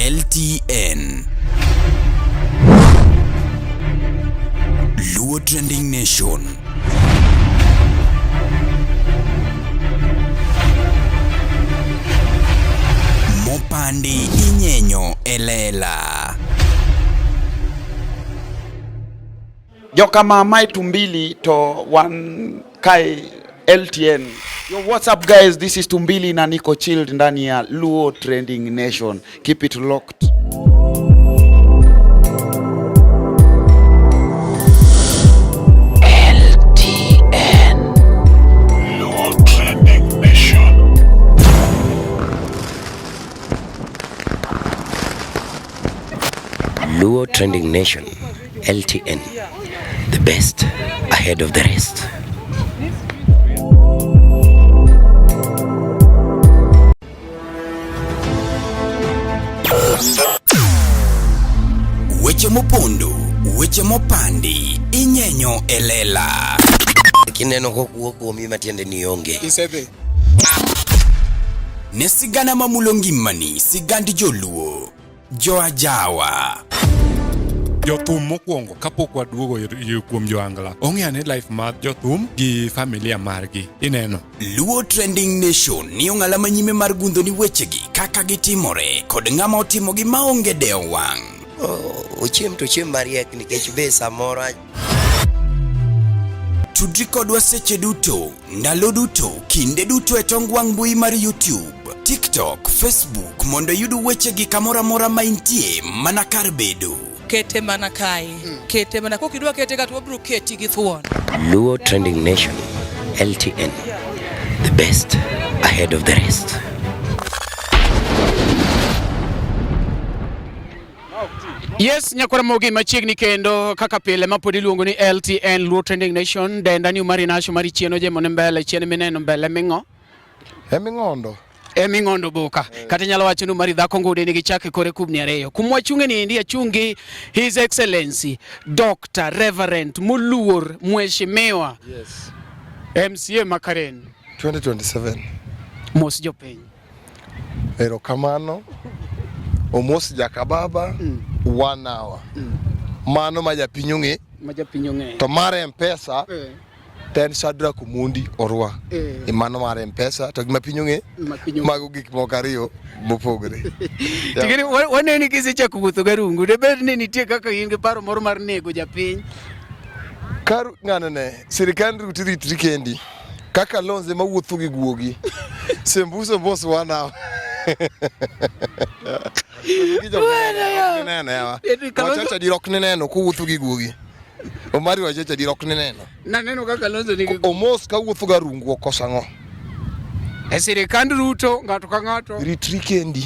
LTN. Luo Trending Nation. Mopandi inyenyo elela. Joka mae Tumbili to wan kae LTN. Yo, what's up guys? This is Tumbili na niko chilled ndani ya Luo Trending Nation. Keep it locked. LTN. Luo Trending Nation. Luo Trending Nation, LTN, the best ahead of the rest. Weche mopondo, weche mopandi, inyenyo e lela. Kineno kokuo kuomi matiende ni onge. Isedhi. Ne sigana mamulo ngimani, sigand joluo, joajawa. Jothum mokwongo kapok waduogo kuom joangla ong'e ane life mar jothum gi familia margi ineno. Luo Trending Nation ni ong'ala manyime mar gundho ni wechegi kaka gitimore kod ng'ama otimogi maonge dewo wang'. Ochiem to ochiem mariek nikech be samoro Tudri kodwa seche duto, ndalo duto, kinde duto e tong wang' mbui mar YouTube, TikTok, Facebook mondo iyud wechegi kamoro amora ma intie mana kar bedo. Kete mana kae. Kete mana kokidwa kete ka to wabiro keti gi thuon. Luo Trending Nation, LTN, the best ahead of the rest. Yes, nyakwara mogi machiegni kendo kaka pile ma pod iluongo ni LTN Luo Trending Nation denda ni Umari Nasho mari chien ojemo ne mbele chien mineno mbele ming'o Eming'ondo. Eming'ondo boka kata inyalo wacho ni Umari dhako ngude nigi chak e kore kubni ariyo kuma wachung'e ni endi achung' gi His Excellency Dr. Reverend Moluor Mheshimiwa Yes. MCA Makaren 2027. mos jopiny. Erokamano. Omos jakababa. 1 hour. Mano ma japiny ong'e. Ma japiny ong'eyo. To mar M-Pesa to en Shadrack Omondi Orwa. E mano mar M-Pesa to gima piny ong'e Ma piny ong'e. mago gik moko ariyo mopogore. Tigiri waneni kisechako wuotho garungu debed ni nitie kaka in gi paro moro mar nego japiny. Kar ng'ano ne sirikand Ruto ritri kendi kaka Lonze mawuotho gi guogi. Sembuso boss 1 hour. Wachacha dir ok nineno kowuotho gi guogi. Omari wachacha dir ok nineno. Naneno kaka Kalonzo nigi Omos kawuotho ga rungu okoso ang'o? E sirikand Ruto ng'ato ka ng'ato. Ritri kendi.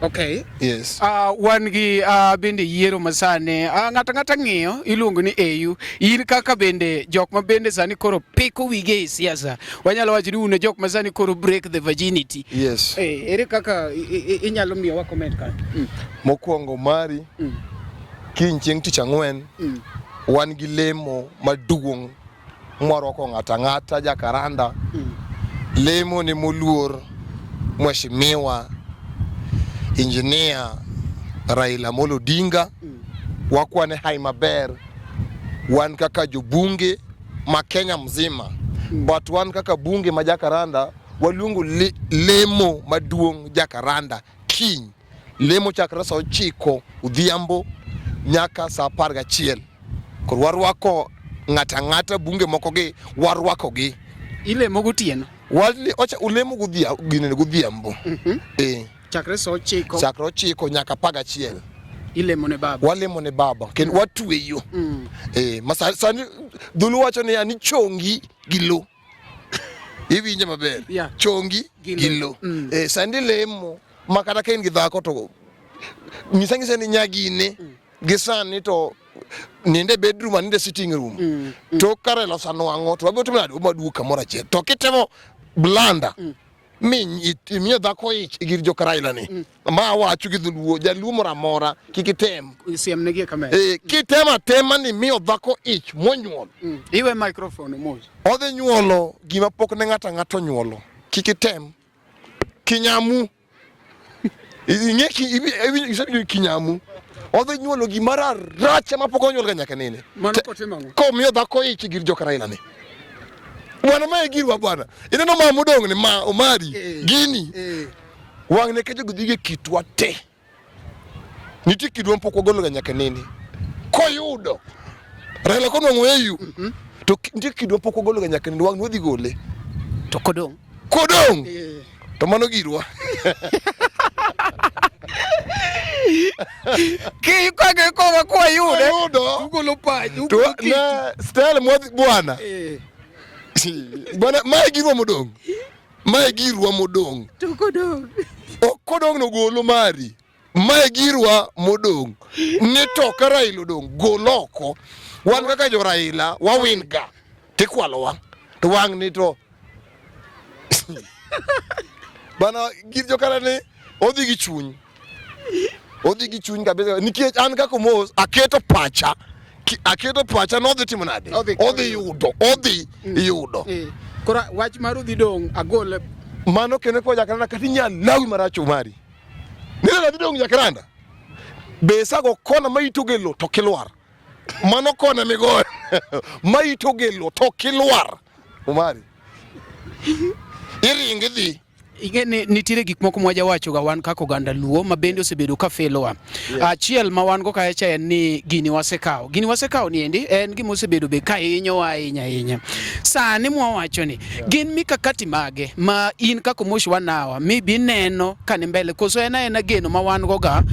Okay. Yes. Wan gi bende yiero masani ng'ato ang'ata ng'iyo iluongo ni AU. In kaka bende jok ma bende sani koro piko wige e siasa. Wanyalo wacho ni un e jok ma sani koro break the virginity. Yes. Ere kaka inyalo miyo wa comment ka? Mokwongo mari kiny chieng' tich ang'wen wan gi lemo maduong' mwarwako ng'ato ang'ata Jakaranda. Lemo ne moluor Mheshimiwa Engineer Raila Amolo Odinga. Wakwane hai maber wan kaka jobunge ma Kenya mzima. But wan kaka bunge ma Jakaranda waluongo lemo maduong' Jakaranda kiny. Lemo chakre saa 9 odhiambo nyaka saa 11. Koro warwako ng'ato ang'ata bunge moko gi warwako gi. Ilemo gotieno? Ulemo godhiambo. Chakre saa 9. Chakre 9 nyaka 11. Ilemo ne baba. Walemo ne baba kendo watweyo. Ma sani Dholuo wacho niya ni chongi gi lo. Iwinje maber? Yeah. Chongi Gi gi lo. lo. Sani lemo ma kata ka in gi dhako to nyisa nyisa ni nyagine gi sani to ninde bedroom aninde sitting room. To kare losa nwang'o to wabiro timo nade waduog kamoro achiel. To kitemo blanda mi imiyo dhako ich gir joka Raila ni. Ma awacho gi dholuo jaluo moro amora kik item. Siem negi e kamera. Kitemo atema ni miyo dhako ich monyuol. Iwe microphone mos. Odhi nyuolo gima pok ne ng'ato ang'ata onyuolo. Kik item. Kinyamu. Ing'e ki isewinjo kinyamu. Odhi nyuolo gimoro aracha mapok onyuol ga nyaka nene. Mano kotimo ang'o? Komiyo dhako ich gir joka Raila ni. Bwana mae girwa bwana. Ineno ma modong' ni ma Omari Eh. gini. Eh. Wang' ne ka jogo dhige kitwa te. Nitie kidwa mapok wagolo ga nyaka nene. Koyudo Raila konwang'o AU to nitie kidwa mapok wagolo ga nyaka nene wang' ni wadhi gole. To kodong'. Kodong' Eh. to mano girwa. Ki kage kowa kwa yude. Koyudo. Ugolo pachu. To ne style mwadhi bwana. Eh. Bwana mae girwa modong'. Mae girwa modong'. To kodong'. Ok kodong' no golo mari. Mae girwa modong'. Ni to ka Raila odong' gol oko. Wan kaka jo Raila wawin ga. Tikwalowa. To wang' ni to Bana gir jokara ni odhi gi chuny. Odhi gi chuny kabisa nikech an kaka Omos aketo pacha aketo pacha nodhi timo nade? Odhi yudo, odhi yudo. Eh. Koro wach mar udhi dong' agol Mano kendo kwa jakaranda kata inyal lawi marach Omari. Nile dhi dong' jakaranda. Be sago kona ma itoge lo to kilwar. Mano kona migoyo ma itoge lo to kilwar. Omari. Iring idhi. Ing'e ni nitiere gik moko mwajawacho ga wan kaka oganda Luo ma bende osebedo ka felowa. Achiel ma wan go kacha en ni gini wasekawo. Gini wasekawo ni endi en gima osebedo be ka hinyowa ahinya ahinya. Sani mwawacho ni gin mikakati mage ma in kaka Omosh Wanawa mibi neno ka ni mbele koso en aena geno ma wan go ga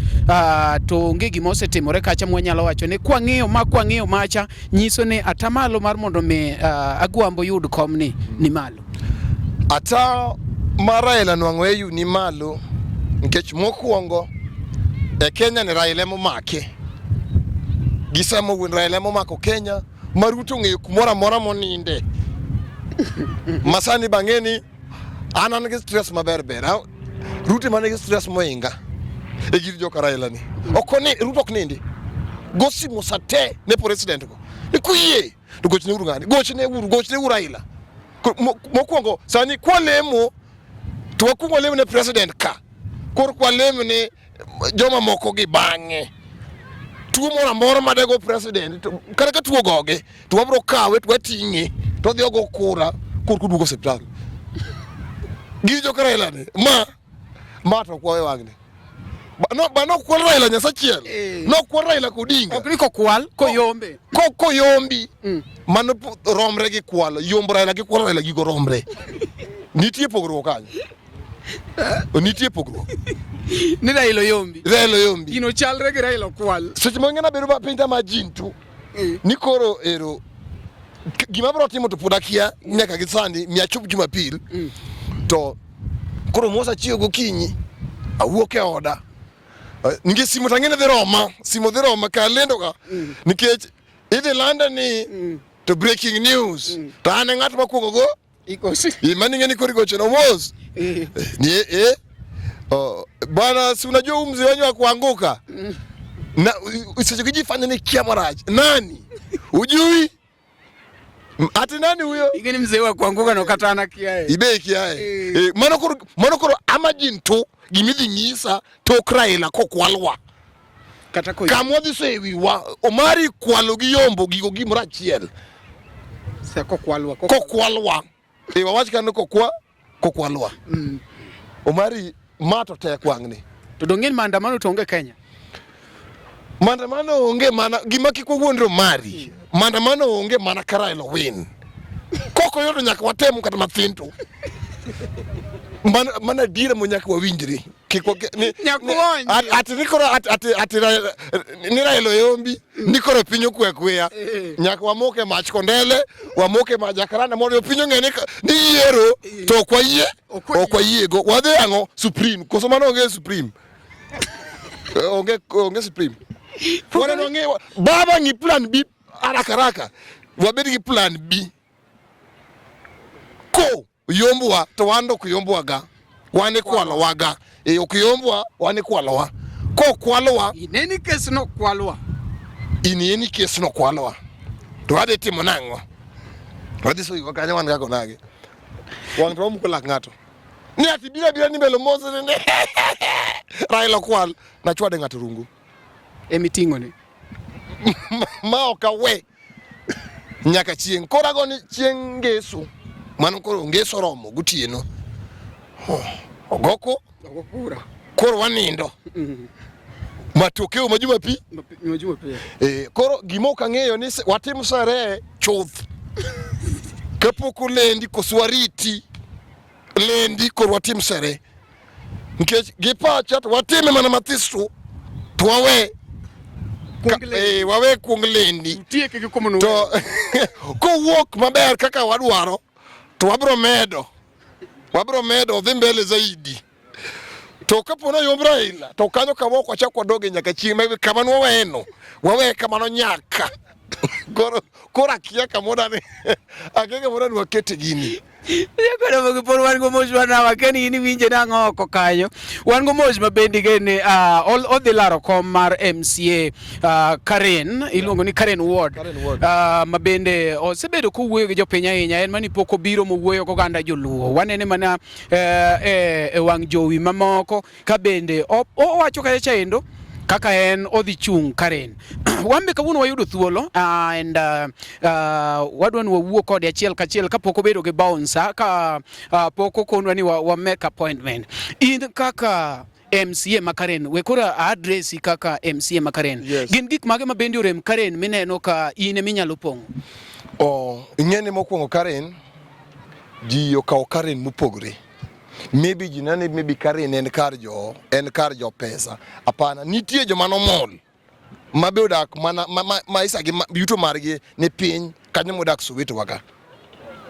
to onge gima osetimore kacha mwanyalo wacho ni kwang'iyo ma kwang'iyo macha nyiso ni atamalo mar mondo mi Agwambo yud komni ni malo. Ata mar Raila nwang'o AU ni malo nikech mokwongo e Kenya ni Raila emomake. Gisemo wuon Raila emomako Kenya ma Ruto ong'eyo kumoro amora moninde. Ma sani bang'e ni an an gi stress maber ber. Ruto ema nigi stress moinga e gir joka Raila ni. Ok oni Ruto ok nindi. Go simu sa te ne president go. Ni kuyie to gochne uru ng'ani, gochne uru, gochne uru Raila. Mokwongo sani kwalemo to wakwongo walemo ne president ka. Koro kwalemo ne joma moko gi bang'e. Tuo moro amora madego president to kata ka tuo goge to wabro kawe to wating'e to odhi ogo kura koro koduogo osiptal. Gi joka Raila ni ma to ok wawe wang'ni. No, ba nokwal Raila Nyasachiel. Eh. Nokwal Raila Odinga. Ok ni kokwal, koyombe. Ko koyombi. Mano romre gi kwalo. Yombo Raila gi kwalo Raila gigo romre. Nitie pogruok kanyo. Nitie pogruok. Ni Raila oyombi. Raila oyombi. Gino chalre gi Raila okwal. Seche moko ng'ena bedo piny ta jin tu. Ni koro ero gima bro timo to pod akia nyaka gi sani mi achop Jumapil. To koro Musa chiew gokinyi awuok e oda. Nikech simu to ang'e ni dhi roma, simu dhi roma ka lendo ka. Nikech idhi landa ni to breaking news. To an e ng'at mokwongo go Ikosi. Imani ng'e ni koro igochona mos. Ni eh oh, bwana si unajua huu mzee wenyu wa kuanguka. Na seche go ji fanya ni kia marach. Nani? Ujui? Ati nani huyo? Ing'e ni mzee wa kuanguka no kata an akiaye. Ibe kiaye. Eh, mano koro imagine to gimidhi nyisa tok Raila kokwalwa. Kata koyombi. Kama wadhi soyo e wiwa, Omari kwalo gi yombo gigo gimoro achiel. Sa kokwalwa. Kokwalwa. E wawach kanyo kokwalwa. Omari ma to tek wang'ni. To dong' ng'e ni maandamano to onge Kenya. Maandamano onge mana gima kik wawuondre Omari. Maandamano onge mana ka Raila win. Kok oyudo nyaka watem kata mathin to. Mana adiera mo nyaka wawinjre. Kik wa ni Nyaka ati ni koro ati ati ni Raila oyombi ni koro piny okwe akweya. Nyaka wamoke mach kondele, wamoke mach jakaranda mondo piny ong'e ni yiero to ok wayie ok wayiego. Wadhi ang'o Supreme koso mano onge Supreme. Onge Supreme. Waneno ng'e baba ng'i plan B haraka haraka. Wabed gi plan B. Ko yombwa to wan to ok yombwa ga. Wan ikwalowa ga. E ok yombwa wan ikwalowa. Ko kwalowa In any case no kwalwa. In any case no kwalowa. To wadhi timo nang'o? Wadhi soyo kanyo wan kaka onagi. Wang' to wamuko lak ng'ato. Ni ati bira bira ni mbele mos ni. Raila okwal nachwade ng'ato rungu. Emiting'o ni. Ma ok awe nyaka chieng'. Koro ago ni chieng' ngeso. Mano koro ngeso romo gotieno. Oh, ogoko Ogo kura. koro wanindo. Matokeo ma Jumapili. Ma Jumapili. Eh, koro gima ok ang'eyo ni watim sherehe chuth kapok olendi koso wariti lendi koro watim sherehe nikech gi pacha to watime mana mathis to to wawe eh, wawe kuong lendi Tieke gi kuom to kowuok maber kaka wadwaro to wabro medo wabro medo odhi mbele zaidi to kapo ni oyomb Raila to kanyo kama ok wachak wadoge nyaka chieng' maybe kama nwaweyeno waweye kamano nyaka koro koro akia kamodani akia kamodani wakete gini Jakoramogi pod wan go mos wanawa keni in iwinje nang'o oko kanyo. Wan go mos ma bende gini uh, odhi laro kom mar MCA Karen iluongo ni Karen Ward, Karen Ward. Ma bende osebedo kowuoyo gi jopiny ahinya en mani pok obiro mowuoyo goganda joluo wanene mana e wang' jowi mamoko ka bende owacho kacha chaendo kaka en odhi chung' Karen. Wan be kawuono wayudo thuolo and wadwa ni wawuo kode achiel kachiel kapok obedo gi bouncer ka pok okonwa ni wa make appointment. In kaka MCA ma Karen, we koro address kaka MCA ma Karen. Yes. Gin gik mage ma bende orem Karen mineno ka in ema inyalo pong'o? Oh, ing'e ni mokwongo Karen, ji okawo Karen mopogore. Maybe ji neno ni maybe Karen en kar jo, en kar jo pesa. Hapana, nitie joma nomol ma be odak mana ma, ma, maisha gi ma, yuto margi ni piny kanyo modak Soweto waka.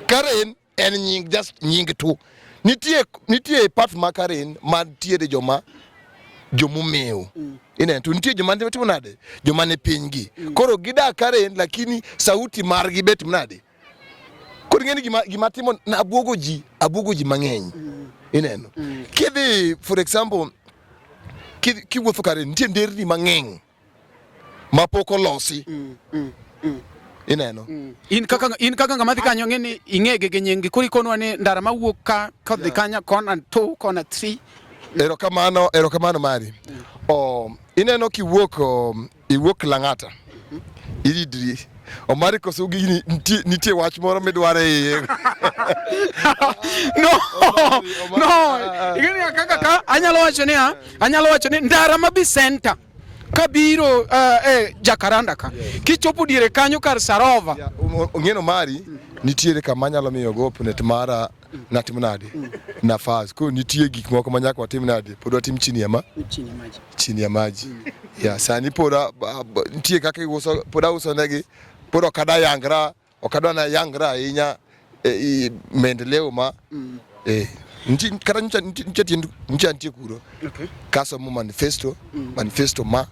Karen en nying just nying tu. Nitie nitie part ma Karen mantiere joma jomomewo. Ineno to nitie joma timo nade? Joma ni piny gi. Koro gidak Karen lakini sauti margi bet nade? Koro ing'e ni gima gima timo na abuogo ji, abuogo ji mang'eny. Ineno. Kidhi for example kiwuotho Karen nitie nderni mang'eny mapok olosi. Ineno. In kaka ng'ama dhi kanyo ng'e ni ing'ege gi nying gi koro ikonwa ni ndara mawuok ka kodhi kanya kona 2 kona 3. Erokamano, erokamano mari. Oh, ineno kiwuok iwuok Lang'ata. Iridri. Omari koso gini nitie wach moro midwaro e iye. No, no. Ing'e kaka ka anyalo wacho niya, anyalo wacho ni ndara mabi center kabiro Jacaranda ka kichopo diere kanyo kar Sarova. Ong'eno mari nitiere kama anyalo miyo go opponent mara natim nade nafas. Koro nitie gik moko ma nyaka watim nade pod watim chini ya ma chini ya maji. Ya sani pod nitie kaka iuso pod auso negi pod ok ada yangra ok adwa na yangra ahinya e maendeleo ma nitie kata nyocha nyocha nitie kuro kasomo manifesto manifesto ma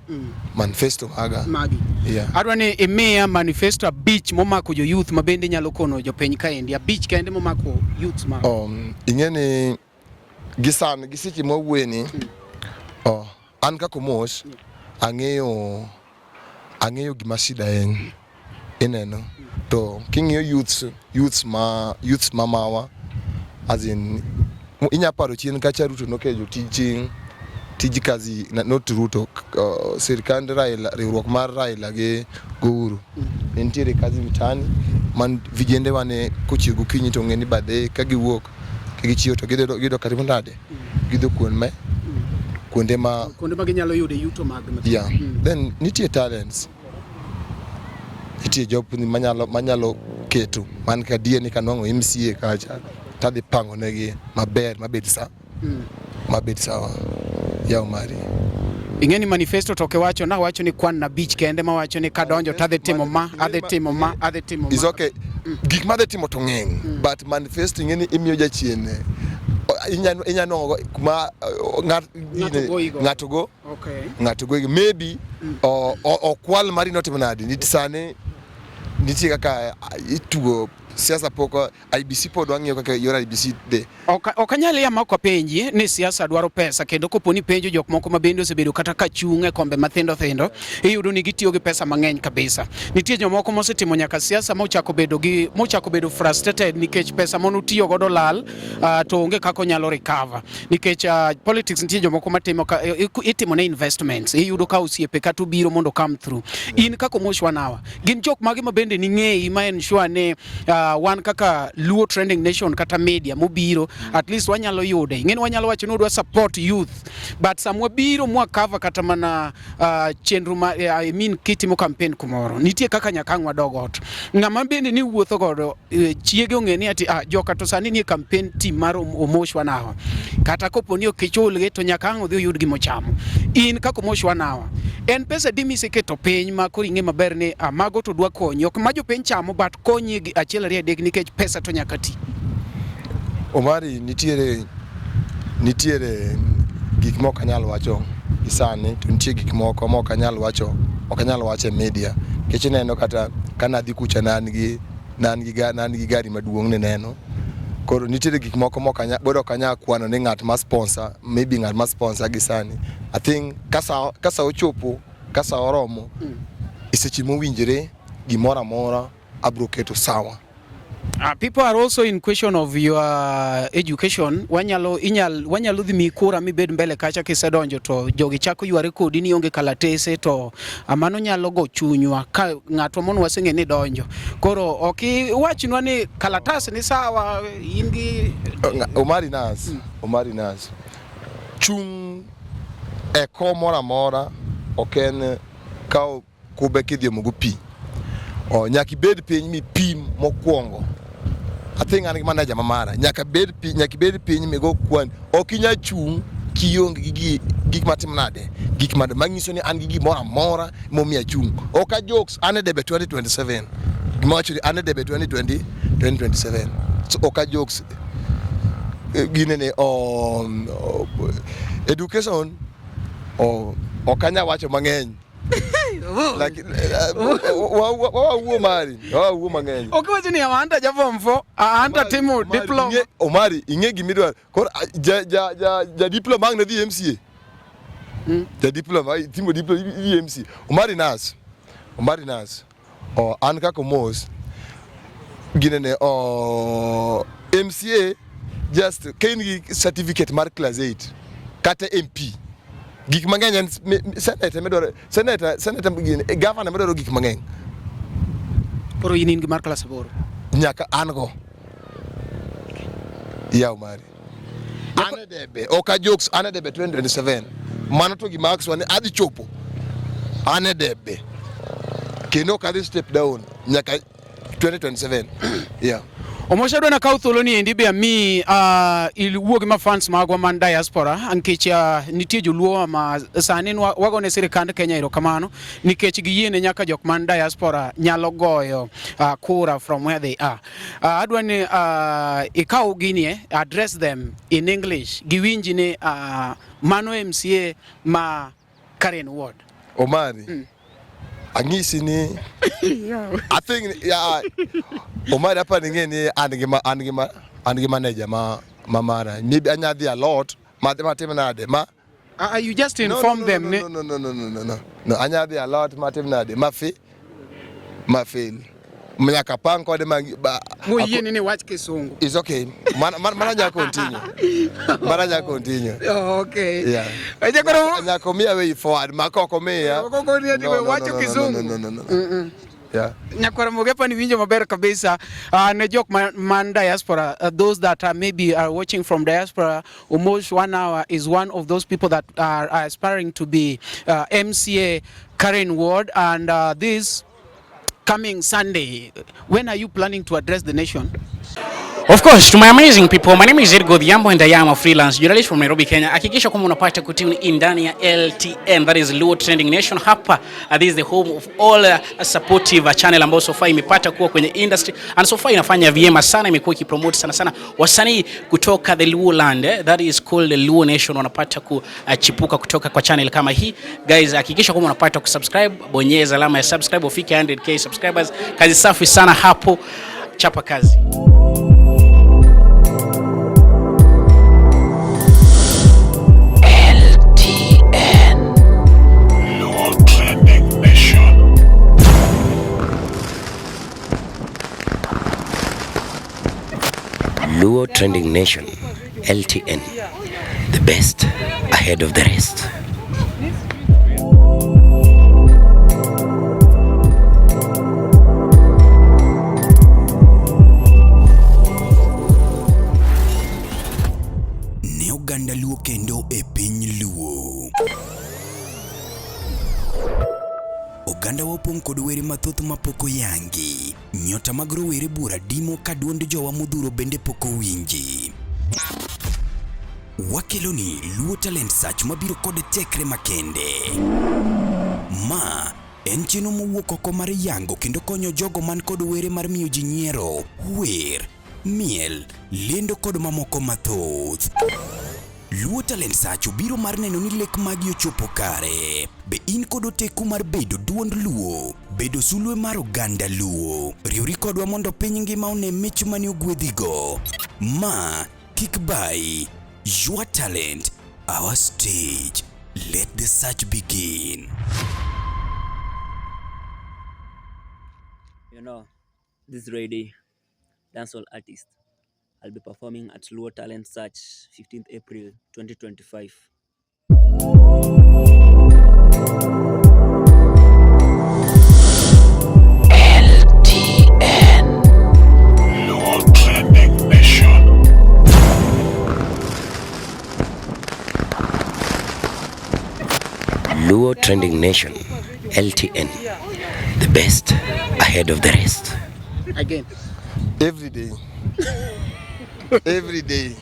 manifesto maga magi. Yeah. Adwa ni imiya manifesto abich momako jo youth ma bende nyalo kono jopiny kaendi abich kende momako youth ma. Ing'e ni gi sani gi seche mwawuoye ni an kaka Omosh ang'eyo ang'eyo gima shida en ineno to king'iyo youths youths ma youths ma mawa as in inya paro chien kacha Ruto nokejo tij tij kazi not Ruto sirkand Raila riwruok mar Raila gi Uhuru ne nitiere kazi mitaani man vijende wane kochiew gokinyi to ng'e ni badhe ka giwuok ka gichiew to gidhi giyudo kata nade gidhi kuonde kuonde ma kuonde ma ginyalo yude yuto mag yeah. Then nitie talents nitie job manyalo manyalo keto man ka adier ni kanwang'o MCA kacha tadhi pango negi maber mabed sa mabed sawa yaw mari Ing'e ni manifesto to kiwacho nawacho ni kwan abich kende mawacho ni kadonjo tadhi timo ma adhi timo ma adhi timo ma. Is okay. Gik madhi timo to ng'eny but manifesto ing'e ni imiyo jachien inya nwang'o kuma ng'ato go Okay. ng'ato goyi maybe okwal mari notimo nade nitie sani nitie kaka itugo Siasa pok IBC pod wang'iyo kaka yor IBC dhi. Ok anyal ya ma ok apenji ni siasa dwaro pesa kendo kopo ni penjo jok moko ma bende osebedo kata ka chung' e kombe mathindo thindo iyudo ni gitiyo gi pesa mang'eny kabisa. Nitie jomoko mosetimo nyaka siasa mochako bedo gi mochako bedo frustrated nikech pesa manotiyo godo lal to onge kaka onyalo recover nikech politics nitie jomoko matimo ka, itimo ne investments iyudo ka osiepe kata obiro mondo come through. In kaka Omosh Wanawa gin jok mage ma bende ning'eyi ma ensure ni wan kaka Luo Trending Nation kata media mobiro at least wanyalo yude ing'eni wanyalo wacho ni wadwa support youth but samwa biro mwa cover kata mana chenro ma I mean kitimo campaign kumoro nitie kaka nyaka ang' wadog ot ng'ama bende ni wuotho godo chiege ong'e ni ati joka to sani nie campaign team mar Omosh Wanawa kata kopo ni ok ichulgi to nyaka ang' odhi oyud gimochamo in kaka Omosh Wanawa en pesa adi miseketo piny ma koro ing'e maber ni mago to dwa konyi ok ma jopiny chamo but konyi gi achiel ariyo adek nikech pesa to nyaka ti. Omari nitiere gik mok anyal wacho gi sani to nitie gik moko mok anyal wacho ok anyal wacho e media nikech ineno kata kanadhi kucha ne an gi gari maduong' nineno koro nitiere gik moko mok anyal pod ok anyal kwano ni ng'at ma sponsor maybe ng'at ma sponsor gi sani I think kasa ochopo kasa oromo e seche mowinjore gimoro amora abro keto sawa. People are also in question of your education. Wanyalo dhi mi kura mibed mbele kacha kisedonjo to jogi chako yware kodi ni onge kalatese to mano nyalo go chunywa ka ng'atwa mono waseng'e ni donjo. Koro ok iwachnwa ni kalatas ni sawa in gi Omari Nas, Omari Nas. Chung' e kom moro amora ok en kawo kube kidhi omo go pi. Nyaka ibed piny mipim mokwongo. I think an gi manager ma mara. Nyaka bed piny, nyaka ibed piny migo kwan. Ok inyal chung' kionge gi gik matim nade. Gik manyiso ni an gi gimoro amora momiyo achung'. Ok a jokes, an e debe 2027. Gima wacho ni an e debe 2027. So ok a jokes. Ginene education ok anyal wacho mang'eny. Wawuo mari, wawuo mang'eny. Ok iwacho ni anta ja form 4, anta timo diploma. Omari, ing'e gimidwaro. Koro ja diploma ang' ne dhi MCA. Ja diploma, timo diploma idhi MCA. Omari Nas. Omari Nas. An kaka Omos ginene MCA just ka in gi certificate mar class 8 kata MP. Gik mang'eny en senator midwaro, senator gine, governor midwaro gik mang'eny. Koro in gi mar class 8. Nyaka an go. Yaw mari. An e debe, ok a jokes, an e debe 2027. Mano to gima akswa ni adhi chopo. An e debe. Kendo ok adhi step down nyaka 2027. Yeah. Omosh adwa nakaw thuolo ni endi be ami iwuo gi ma fans magwa man diaspora nikech nitie joluo ma sani wagone sirikand Kenya erokamano nikech giyiene nyaka jok man diaspora nyalo goyo kura from where they are. Adwa ni ikaw gini address them in English giwinji ni mano MCA ma Karen Ward. Omari. Ang'isi ni I think yeah, Omari hapa ning'e ni an gi manager ma mara. Maybe anya dhi a lot ma matim nade ma You just inform them no, no, no, no, no, no, no. No, anya dhi a lot matim nade ma fi ma fail. Nyaka pang kode ma Moyie ni wach kisungu. It's okay. Mana nya continue. Mana nya continue. Oh, okay. Yeah. Eje koro nyaka omiya way forward ma kok omiya. Kok omiya ti wacho kisungu. No. Yeah. Nyakwara Mugepa ni winjo maber kabisa. Ne jok man diaspora, those that are maybe are watching from diaspora, Omosh Wanawa is one of those people that are aspiring to be MCA Karen Ward, and this coming Sunday, when are you planning to address the nation? Of course, to my amazing people, my name is Edgar Odhiambo and I am a freelance journalist from Nairobi, Kenya. Hakikisha kwamba unapata kutune in ndani ya LTN, that is Luo Trending Nation. Hapa, this is the home of all supportive channel ambayo so far imepata kuwa kwenye industry and so far inafanya vyema sana, imekuwa ikipromote sana sana wasanii kutoka the Luo land, that is called the Luo Nation, wanapata kuchipuka kutoka kwa channel kama hii. Guys, hakikisha kwamba unapata kusubscribe, bonyeza alama ya subscribe ufike 100k subscribers. Kazi safi sana hapo. Chapa kazi. LTN. Luo Trending Nation. Luo Trending Nation, LTN, the best ahead of the rest. Ne oganda Luo kendo e piny Luo. Ogandawa opong' kod were mathoth mapok oyangi. Nyota mag rowere buora dimo ka duond jowa modhuro bende pok owinji. Wakeloni Luo Talent Search mabiro kod tekre makende. Ma en chenro mowuok oko mar yango kendo konyo jogo man kod were mar miyo ji nyiero, wer, miel, lendo kod mamoko mathoth. Luo Talent Search obiro mar neno ni lek magi ochopo kare. Be in kod oteku mar bedo duond Luo? Bedo sulwe mar oganda Luo? Riwri kodwa mondo piny ngima one mich mane ogwedhigo. Ma kik bayi. Your talent, our stage. Let the search begin. You know, this lady, dancehall artist, I'll be performing at Luo Talent Search 15th April 2025. LTN. Luo Trending Nation. Luo Trending Nation, LTN, the best ahead of the rest. Again. Every day. Every day.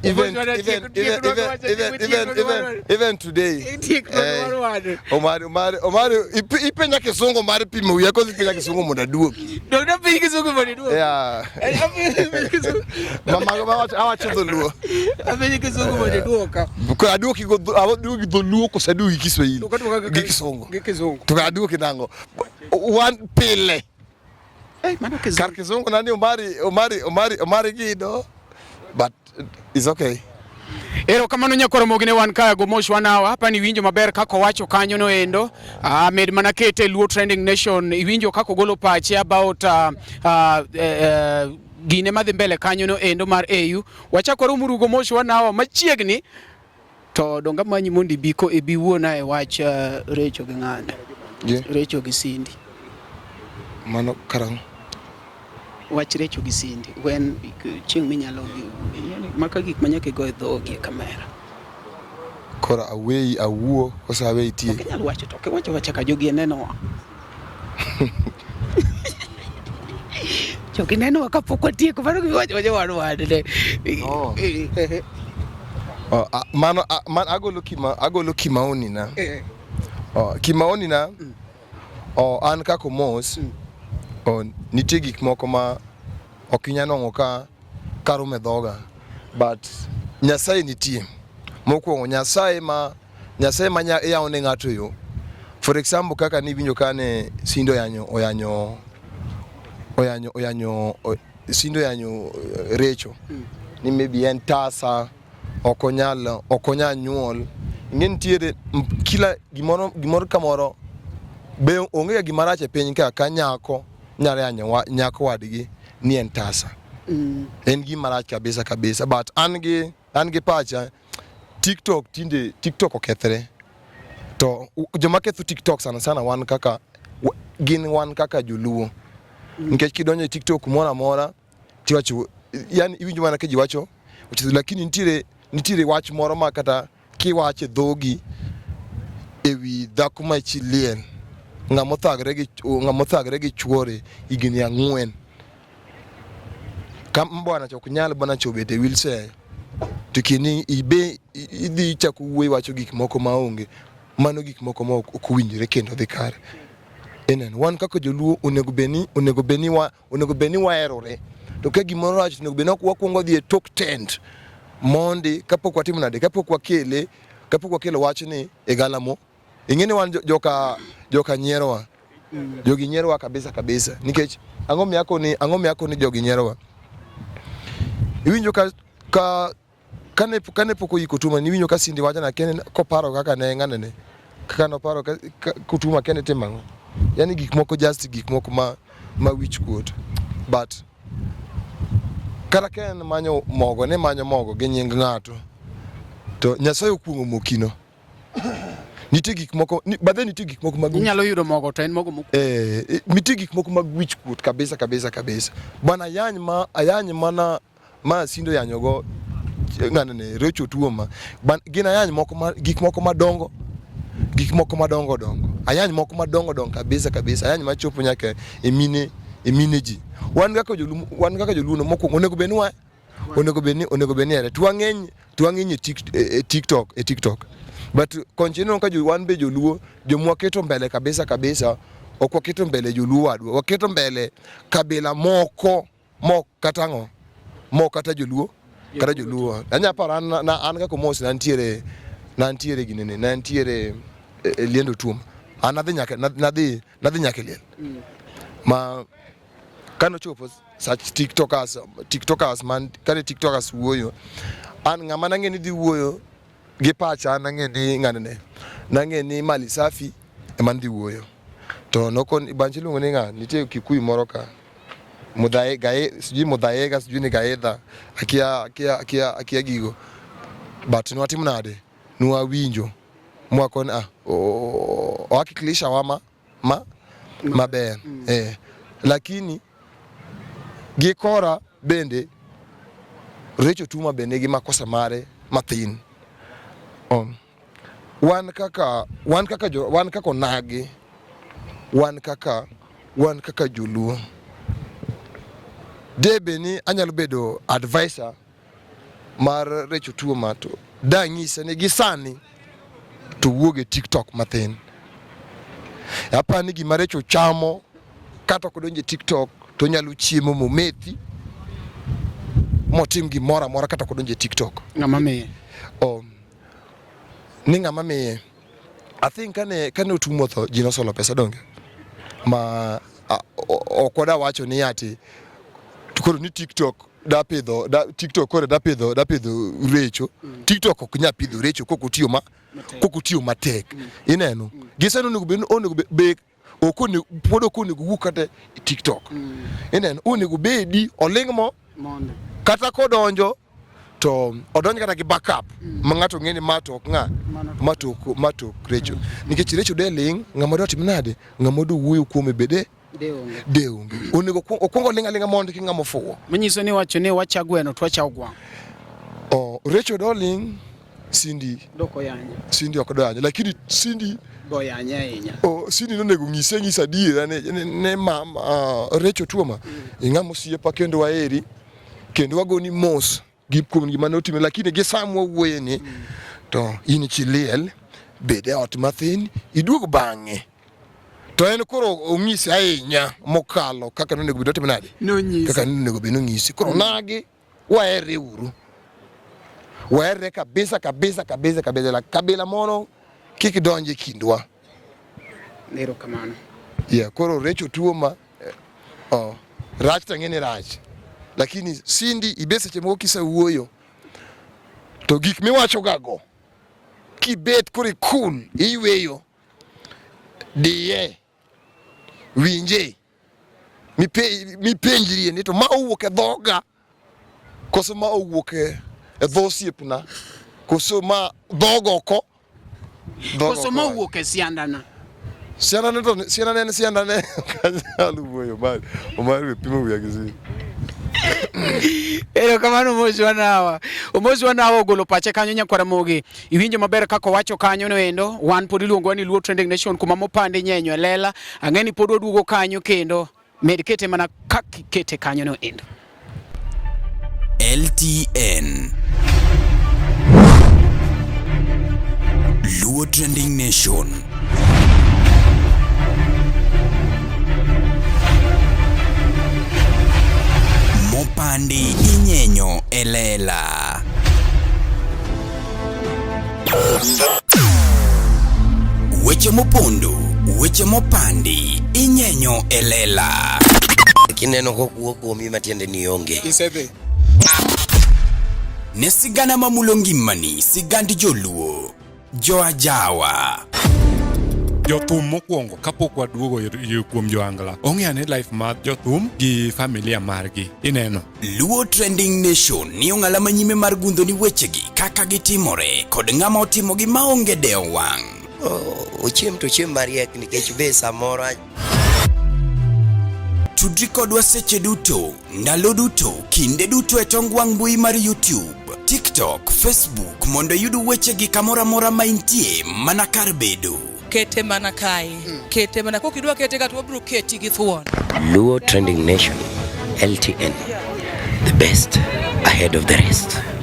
Even even even even even even even even today. Eh, Omari Omari Omari ipenja kisungu mar pimo wiya koso ipenja kisungu mondo aduoki. Dong napenji kisungu mondo iduoki. Yeah. Mama awacho awacho dholuo. Apenji kisungu mondo iduoka. Koro aduoki go aduoki dholuo koso aduoki Kiswahili. Gi kisungu. Gi kisungu. To aduoki nang'o? Wan pile. Eh, mano kizungu. Kar kizungu nani Omari Omari Omari Omari Gido. But it's okay. Erokamano nyakwar Mogi ne wan kaya go Mosh wanawa hapa ni winjo maber kaka owacho kanyo no endo. Ah, med mana kete Luo Trending Nation iwinjo kaka ogolo pache about gine madhi mbele kanyo no endo mar AU. Wachako warom go Mosh wanawa machiegni to donga manyi mondo ibi ko ibi wuona e wach Recho gi ng'ane. Yeah. Recho gi Cindy. Mano karang'o? Wach Recho gi Cindy when chieng' minyalo maka gik ma nyaka igo e dhogi e kamera. Koro aweyi awuo koso aweyi tiek? Ok inyal wacho to kiwacho wacha ka jogi nenowa. Jogi nenowa kapok watieko mano giwacho wacho wan wan ne. No. Oh, mano man agolo kima agolo kimaoni na. Oh, kimaoni na. Oh, an kaka Omos. Oh, nitie gik moko ma ok inyal nwang'o ka karumo e dhoga. But Nyasaye nitie. Mokwongo Nyasaye ma Nyasaye ma yawo ne ng'ato yo. For example kaka niwinjo kane Sindo oyanyo oyanyo oyanyo oyanyo Sindo oyanyo Recho ni maybe en tasa ok onyal ok onyal nyuol. Ing'e nitiere kila gimoro gimoro kamoro be onge ga gima rach e piny ka ka nyako nyalo yanyo nyako wadgi ni en tasa. En gima rach kabisa kabisa but an gi an gi pacha TikTok tinde TikTok okethre to joma ketho TikTok sana sana wan kaka gin wan kaka joluo nikech kidonjo e TikTok kumoro amora tiwacho yani iwinjo mana ka ji wacho lakini nitiere nitiere wach moro ma kata kiwacho e dhogi ewi dhako ma chi liel ng'ama othagre gi ng'ama othagre gi chuore higni ang'wen ka bwana cha ok nyal bwana cha obet e wheelchair to kini ibe idhi chako wuoyi wacho gik moko maonge mano gik moko ma ok owinjore kendo dhi kare. Ineno wan kaka joluo onego bed ni onego bed ni wa onego bed ni waherore to ka gimoro rach onego bed ni wakwongo dhi e tok tent mondi kapok watimo nade kapok wakele kapok wakelo wachni e galamo ing'e ni wan joka joka nyierowa jogi nyierowa kabisa kabisa nikech Ang'o miyo akoni ang'o miyo akoni jogi nyierowa? Iwinjo ka ka kane kane pok oyiko Tuma niwinjo ka Cindy wacho na kene koparo kaka ne ng'ane ne kaka noparo ka, ka, Tuma kene timo ang'o. Yani gik moko just gik moko ma ma wich kuot but kata ka en manyo mogo ne manyo mogo gi nying ng'ato to Nyasaye okuong'o mokino. Nitie gik moko ni, but then nitie gik moko mag Inyalo yudo mogo to en mogo mokuong. Eh, eh, nitie gik moko mag wich kuot kabisa kabisa kabisa. Bwana ayany ma ayany mana ma Sindo yanyogo ng'ane ne Recho Tuoma. Ban gin ayany moko ma gik moko madongo gik moko madongo dongo. Ayany moko madongo dongo kabisa kabisa. Ayany machopo nyaka e mine e mine ji. Wan kaka joluo wan kaka joluo no mokwongo onego bed ni wa onego bed ni onego bed ni ere to wang'eny to wang'eny e, tik, e, e TikTok e TikTok but konchi ineno ka jo, wan be joluo jomwa waketo mbele kabisa kabisa ok waketo mbele joluo wadwa waketo mbele kabila moko mok kata ang'o mok kata joluo kata joluo anya paro an, na, an kaka Omos nantiere nantiere ginene nantiere e, e liendo tuom an nadhi nyaka nadhi nadhi nyaka e liel ma kanochopo sach tiktokers tiktokers man kane tiktokers wuoyo an ng'ama nang'e ni dhi wuoyo gi pacha nang'e ni ng'ane ne nang'e ni Mali Safi ema dhi wuoyo to nokon banch iluongo ni ng'a nitie Kikuyu moro ka Mudhae gae sijui Mudhaega sijui ni Gaedha akia akia akia akia gigo but nwatimo nade nwawinjo mwakon ah owakilisha wa ma ma maber eh lakini gi kora bende Recho Tuma bende nigi makosa mare mathin. Wan kaka wan kaka jo, wan kaka onagi wan kaka wan kaka joluo debe ni anyalo bedo advisor mar Recho Tuoma to danyise ni gi sani to wuog e TikTok mathin. Apani ni gima Recho chamo kata ok odonjo e TikTok to onyalo chiemo momethi motim gimoro amora kata ok odonjo e TikTok. Ng'ama miye? Oh, ni ng'ama miye. I think kane kane Otumo otho ji nosolo pesa donge ma ok wada wacho ni ati to koro ni TikTok da pidho da TikTok koro da pidho da pidho Recho. TikTok ok nyal pidho Recho kok otiyo ma kok otiyo matek. Ineno? Gisani onego bed onego be ok onego pod ok onego wuok kata e TikTok. Ineno? Onego bedi oling' mo kata kodonjo to odonj kata gi backup ma ng'ato ng'e ni ma to ok ng'a ma to ok ma to ok Recho. Nikech Recho de ling' ng'ama dwa tim nade? Ng'ama dwa wuoyo kuome be de de onge. Onego okwong oling' aling'a mondo kik ng'ama ofuwo. Manyiso ni wacho ni wacha gweno to wacha ogwang'. Oh, Recho doling' Cindy Dok oyanye. Cindy ok doyanyo lakini Cindy Boyanye ahinya. Oh, Cindy nonego ng'ise ng'isa adiera ne, ne, ne mama Recho Tuoma mm. Ing'ama osiepa kendo waheri kendo wagoni mos gi kuom gima notimo lakini gi sa mwawuoye ni to in chi liel bed e ot mathin iduog bang'e to en koro ong'isi ahinya mokalo kaka nonego bed otimo nade Nonyisi. kaka nonego bed nonyisi koro nagi waherre uru waherre kabisa kabisa kabisa kabisa la kabila moro kik donj e kindwa Erokamano. yeah, koro Recho Tuoma oh, rach to ang'e ni rach lakini Cindy ibe seche moko kisewuoyo to gik miwacho ga go kibet koro ikul iyweyo diye winje mipenjrie ni to ma owuok e dhoga koso ma owuok e dho osiepna koso ma dhogo oko Koso ma owuok e siandana. Siandane to siandane en siandane kanyalo wuoyo mar Omar we pimo wiya gi simu. Erokamano Omosi Wanawa. Omosi Wanawa ogolo pache kanyo nyakwara Mogi. Iwinjo maber kaka owacho kanyo no endo. Wan pod iluongowa ni Luo Trending Nation kuma mopande nyenyo e lela. Ang'e ni pod waduogo kanyo kendo. Med kete mana kaka ikete kanyo no endo. LTN Luo Trending Nation. Mopandi inyenyo e lela. Weche mopondo, weche mopandi, inyenyo e lela. Kineno kokuo kuomi matiende ni ionge. Isedhi. Ne sigana mamulo ngimani, sigand joluo, joajawa. Jothum mokwongo kapok waduogo kuom joangla ong'e ane life mar jothum gi familia margi ineno. Luo Trending Nation ni ong'ala manyime mar gundho ni wechegi kaka gitimore kod ng'ama otimogi maonge dewo wang'. Ochiem to ochiem mariek nikech be samoro Tudri kodwa seche duto, ndalo duto, kinde duto e tong wang' mbui mar YouTube, TikTok, Facebook mondo iyud wechegi kamoro amora ma intie mana kar bedo. Kete mana kae. Kete mana kokidwa kete ka to wabiro keti gi thuon. Luo Trending Nation, LTN, the best ahead of the rest.